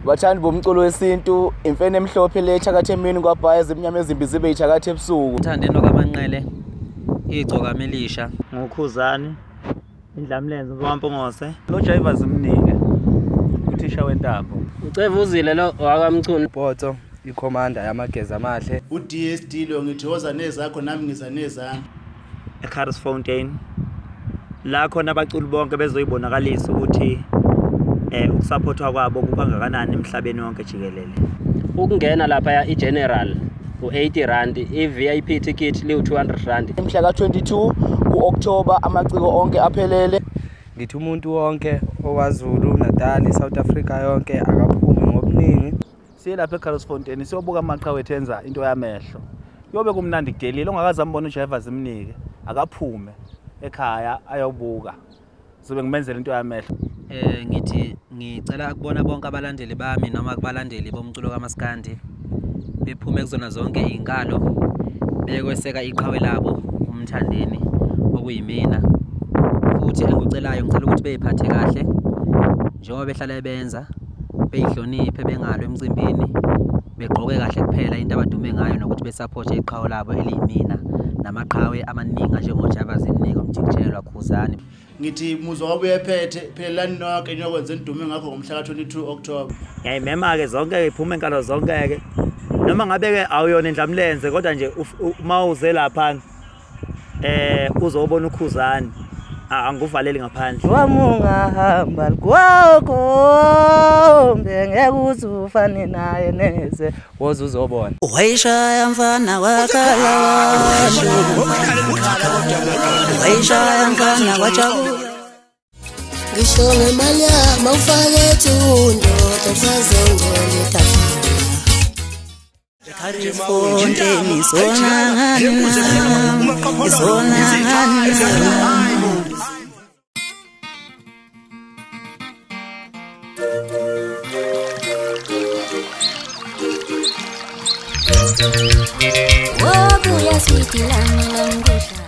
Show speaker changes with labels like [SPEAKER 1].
[SPEAKER 1] Bathandi bomculo wesintu, imfene emhlophe le ethakatha emini kwabhaya ezimnyama ezimbi zibe ithakatha ebusuku.
[SPEAKER 2] Uthandeni wakaManqele, igcokama elisha.
[SPEAKER 3] Ngokhuzani, indlamlenze kwaMpungose.
[SPEAKER 4] Lo Jaiva Zimnike, uthisha wentambo.
[SPEAKER 5] Ucevuzile lo wakaMchunu.
[SPEAKER 6] Potso, ikhomanda yamageza amahle.
[SPEAKER 7] UDSD lo ngithi woza nezakho nami ngiza nezami.
[SPEAKER 3] eCurries Fountain la khona abaculi bonke bezoyibonakalisa ukuthi ukusupportwa kwabo kukangakanani emhlabeni wonke jikelele.
[SPEAKER 5] Ukungena lapha iGeneral u80 rand, iVIP ticket liwu 200 rand.
[SPEAKER 1] Mhla ka22 kuOctober amaciko onke aphelele.
[SPEAKER 6] Ngithi umuntu wonke owaZulu Natal, South Africa yonke akaphume ngobuningi.
[SPEAKER 4] Siye lapha eCurries Fountain siyobuka amaqhawe ethenza into yamehlo. Yobe kumnandi kudelile ongakaze ambona uJaiva Zimnike akaphume ekhaya ayobuka. Zobe ngimenzela into yamehlo.
[SPEAKER 2] Ngithi ngicela ukubona bonke abalandeli bami noma kubalandeli bomculo kaMaskandi bephume kuzona zonke izinkalo bekweseka iqhawe labo uMthandeni okuyimina. Futhi engikucelayo ngicela ukuthi beyiphathe kahle njengoba behlala benza, beyihloniphe, bengalwe emcimbini, begqoke kahle kuphela into abadume ngayo nokuthi besupporte iqhawe labo eliyimina namaqhawe amaningi njengoJaiva Zimnike, uMjikijelwa, Khuzani.
[SPEAKER 7] Ngithi muzwa wabuye phethe phelelani nonke niyokwenza enidume ngakho ngomhla ka22 October.
[SPEAKER 3] Ngiyayimema ke zonke iphume enkalo zonke ke. Noma ngabe ke awuyona indlamlenze kodwa nje uma uze lapha uzobona uKhuzani angikuvaleli ngaphandle.
[SPEAKER 8] Wamungahamba kwakho ngeke uzufane naye neze
[SPEAKER 6] woza uzobona.
[SPEAKER 8] Wayishaya mfana wakhala, wayishaya mfana wajabula.
[SPEAKER 9] Ngisho ngemali yami awufake thundoda sazongole tafula. Curries Fountain izona izona. Wobuya sweetie lami langudla.